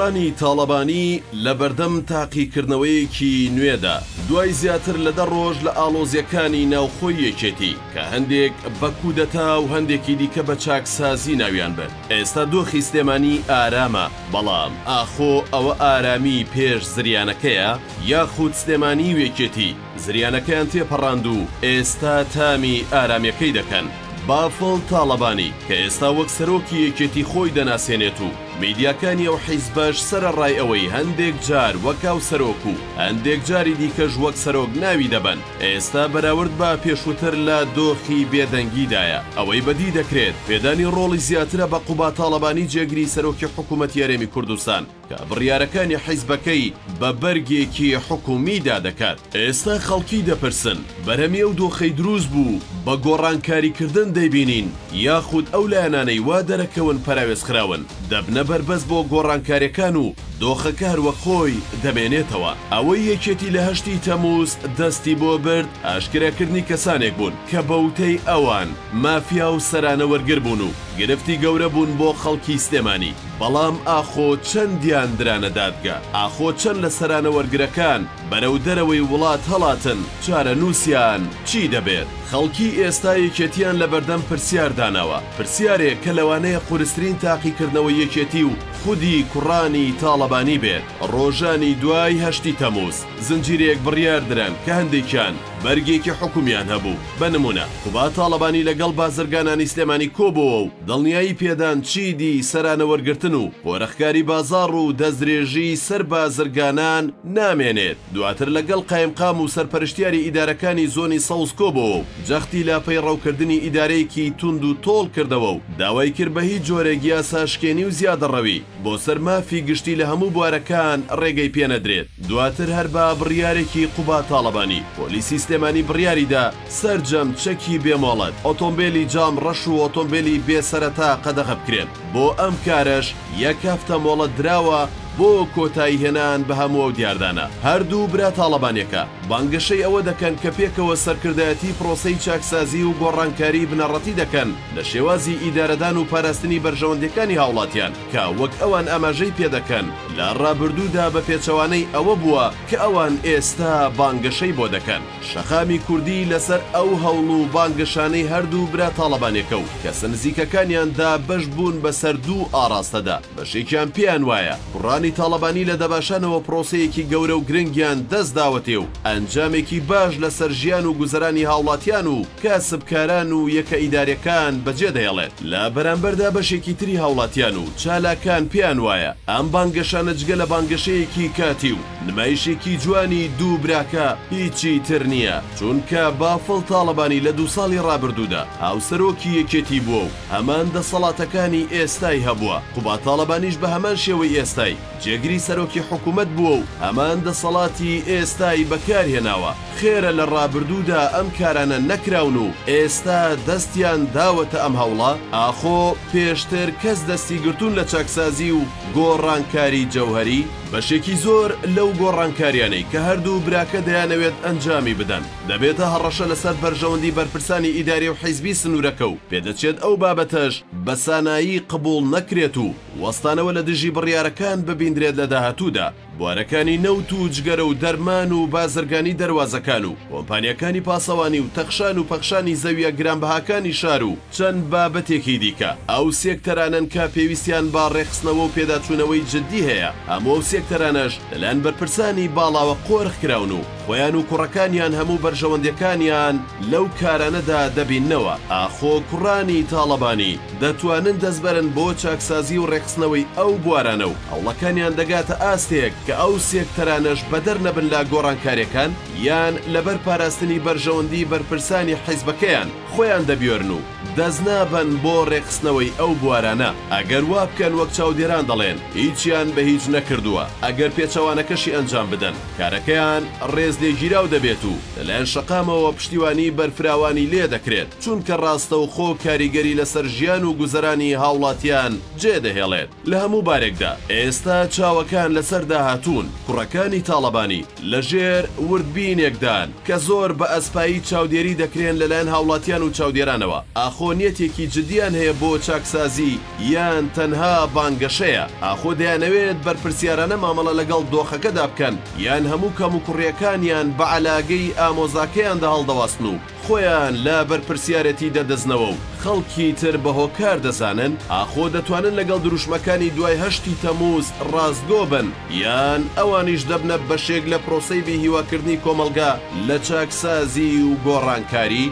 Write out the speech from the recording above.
کوڕانی تاڵەبانی لەبەردەم تاقیکردنەوەیەکی نوێدا، دوای زیاتر لە دە ڕۆژ لە ئاڵۆزییەکانی ناوخۆی یەکێتی، کە هەندێک بە کودەتا و هەندێکی دیکە بە چاکسازی ناویان برد، ئێستا دۆخی سلێمانی ئارامە، بەڵام ئاخۆ ئەوە ئارامی پێش زریانەکەیە؟ یاخود سلێمانی و یەکێتی زریانەکەیان تێپەڕاند و ئێستا تامی ئارامیەکەی دەکەن؟ بافڵ تاڵەبانی کە ئێستا وەک سەرۆکی یەکێتی خۆی دەناسێنێت و میدیاکانی ئەو حیزبەش سەرەڕای ئەوەی هەندێک جار وەک هاوسەرۆک و هەندێک جاری دیکەش وەک سەرۆک ناوی دەبەن، ئێستا بەراورد بە پێشووتر لە دۆخی بێدەنگیدایە. ئەوەی بەدی دەکرێت پێدانی ڕۆڵی زیاترە بە قوباد تاڵەبانی جێگری سەرۆکی حکوومەتی هەرێمی کوردستان کە بڕیارەکانی حیزبەکەی بە بەرگێکی حکوومیدا دەکات. ئێستا خەڵکی دەپرسن بەرهەمی ئەو دۆخەی دروست بوو بە گۆڕانکاریکردن دەیبینین یاخود ئەو لایەنانەی وا دەرەکەون پەراوێزخراون دەبنە بەربەست بۆ گۆڕانکاریەکان و دۆخەکە هەروەک خۆی دەمێنێتەوە. ئەوەی یەکێتی لە هەشتی تەموز دەستی بۆ برد ئاشکراکردنی کەسانێک بوون کە بەوتەی ئەوان مافیا و سەرانە وەرگر بوون و گرفتی گەورە بوون بۆ خەڵکی سلێمانی، بەڵام ئاخۆ چەندیان درانە دادگا؟ ئاخۆ چەند لە سەرانە وەرگرەکان بەرەو دەرەوەی وڵات هەڵاتن، چارەنووسیان چی دەبێت؟ خەڵکی ئێستا یەکێتیان لەبەردەم پرسیار داناوە، پرسیارێک کە لەوانەیە قورسترین تاقیکردنەوەی یەکێتی و خودی کوڕانی تاڵەبانی بێت. ڕۆژانی دوای هەشتی تەمووز، زنجیرەیەک بڕیار دران کە هەندێکیان بەرگێکی حکومیان هەبوو، بە نموونە قوباد تاڵەبانی لەگەڵ بازرگانانی سلێمانی کۆبۆوە و دڵنیایی پێدان چیدی سەرانە وەرگرتن و قۆرخکاری بازاڕ و دەستدرێژی سەر بازرگانان نامێنێت، دواتر لەگەڵ قایمقام و سەرپەرشتیاری ئیدارەکانی زۆنی سەوز کۆبۆوە و جەختی لە پەیڕەوکردنی ئیدارەیەکی توند و تۆڵ کردەوە و داوای کرد بە هیچ جۆرێک یاساشکێنی و زیادەڕەوی بۆ سەر مافی گشتی لە هەموو بوارەکان ڕێگەی پێنەدرێت. دواتر هەر بە بڕیارێکی قوباد تاڵەبانی، پۆلیسی سلێمانی بڕیاریدا سەرجەم چەکی بێ مۆڵەت، ئۆتۆمبێلی جام ڕەش و ئۆتۆمبێلی بێ سەرەتا قەدەغە بکرێن، بۆ ئەم کارەش یەک هەفتە مۆڵەت دراوە بۆ کۆتایی هێنان بە هەموو ئەو دیاردانە. هەردوو برا تاڵەبانیەکە بانگەشەی ئەوە دەکەن کە پێکەوە سەرکردایەتی پرۆسەی چاکسازی و گۆڕانکاری بنەڕەتی دەکەن لە شێوازی ئیدارەدان و پاراستنی بەرژەوەندیەکانی هاوڵاتیان کە وەک ئەوان ئاماژەی پێدەکەن لە ڕابردوودا بە پێچەوانەی ئەوە بووە کە ئەوان ئێستا بانگەشەی بۆ دەکەن. شەقامی کوردی لەسەر ئەو هەوڵ و بانگەشانەی هەردوو برا تاڵەبانیەکە و کەسە نزیکەکانیان دابەش بوون بەسەر دوو ئاڕاستەدا، بەشێکیان پێیان وایە کوڕانی تاڵەبانی لە دەباشانەوە پرۆسەیەکی گەورە و گرنگیان دەست داوەتێ و ئەنجامێکی باش لەسەر ژیان و گوزەرانی هاوڵاتیان و کاسبکاران و یەکە ئیداریەکان بەجێ دەهێڵێت. لە بەرامبەردا بەشێکی تری هاوڵاتیان و چالاکان پێیان وایە ئەم بانگەشانە جگە لە بانگەشەیەکی کاتی و نمایشێکی جوانی دوو براکە هیچی تر نییە، چونکە بافڵ تاڵەبانی لە دوو ساڵی ڕابردوودا هاوسەرۆکی یەکێتی بووە و هەمان دەسەڵاتەکانی ئێستای هەبووە، قوباد تاڵەبانیش بە هەمان شێوەی ئێستای جێگری سەرۆکی حکومەت بووە و هەمان دەسەڵاتی ئێستای بەکارهێناوە، خێرە لە ڕابردوودا ئەم کارانە نەکراون و ئێستا دەستیان داوەتە ئەم هەوڵە؟ ئاخۆ پێشتر کەس دەستی گرتوون لە چاکسازی و گۆڕانکاری جەوهەری؟ بەشێکی زۆر لەو گۆڕانکاریانەی کە هەردوو براکە دەیانەوێت ئەنجامی بدەن، دەبێتە هەڕەشە لەسەر بەرژەوەندی بەرپرسانی ئیداری و حیزبی سنوورەکە و پێدەچێت ئەو بابەتەش بە سانایی قبوڵ نەکرێت و وەستانەوە لە دژی بڕیارەکان ببیندرێت لە داهاتوودا. بوارەکانی نەوت و جگەرە و دەرمان و بازرگانی دەروازەکان و کۆمپانیاکانی پاسەوانی و تەخشان و پەخشانی زەویە گرانبەهاکانی شار و چەند بابەتێکی دیکە ئەو سێکتەرانەن کە پێویستیان بە ڕێکخستنەوە و پێداچوونەوەی جددی هەیە، هەموو ئەو سێکتەرانەش لەلایەن بەرپرسانی باڵاوە قۆرخ کراون و خۆیان و کوڕەکانیان هەموو بەرژەوەندیەکانیان لەو کارانەدا دەبیننەوە، ئاخۆ کوڕانی تاڵەبانی دەتوانن دەستبەرن بۆ چاکسازی و ڕێکخستنەوەی ئەو بوارانە و هەوڵەکانیان دەگاتە ئاستێک کە ئەو سێکتەرانەش بەدەر نەبن لە گۆڕانکاریەکان یان لەبەر پاراستنی بەرژەوەندی بەرپرسانی حیزبەکەیان خۆیان دەبیۆرن و دەستنابەن بۆ ڕێکخستنەوەی ئەو بوارانە، ئەگەر وابکەن وەک چاودێران دەڵێن هیچیان بە هیچ نەکردووە، ئەگەر پێچەوانەکەشی ئەنجام بدەن کارەکەیان ڕێزلێگیراو دەبێت و لەلایەن شەقامەوە پشتیوانی بەرفراوانی لێدەکرێت، چونکە ڕاستەوخۆ کاریگەری لەسەر ژیان و گوزەرانی هاوڵاتیان جێدەهێڵێت. لە هەموو بارێکدا ئێستا چاوەکان لەسەر داهاتوو. هاتوون، کوڕەکانی تاڵەبانی لە ژێر وردبینێکدان کە زۆر بە ئەسپایی چاودێری دەکرێن لەلایەن هاوڵاتیان و چاودێرانەوە، ئاخۆ نیەتێکی جدیان هەیە بۆ چاکسازی یان تەنها بانگەشەیە؟ ئاخۆ دەیانەوێت بەرپرسیارانە مامەڵە لەگەڵ دۆخەکەدا بکەن یان هەموو کەموکوڕیەکانیان بە عەلاگەی ئامۆزاکەیاندا هەڵدەواسن و خۆیان لە بەرپرسیارێتی دەدزنەوە و خەڵکی تر بە هۆکار دەزانن؟ ئاخۆ دەتوانن لەگەڵ دروشمەکانی دوای هەشتی تەمووز ڕاستگۆ بن یان ئەوانیش دەبنە بەشێک لە پرۆسەی بێهیواکردنی کۆمەڵگا لە چاکسازی و گۆڕانکاری؟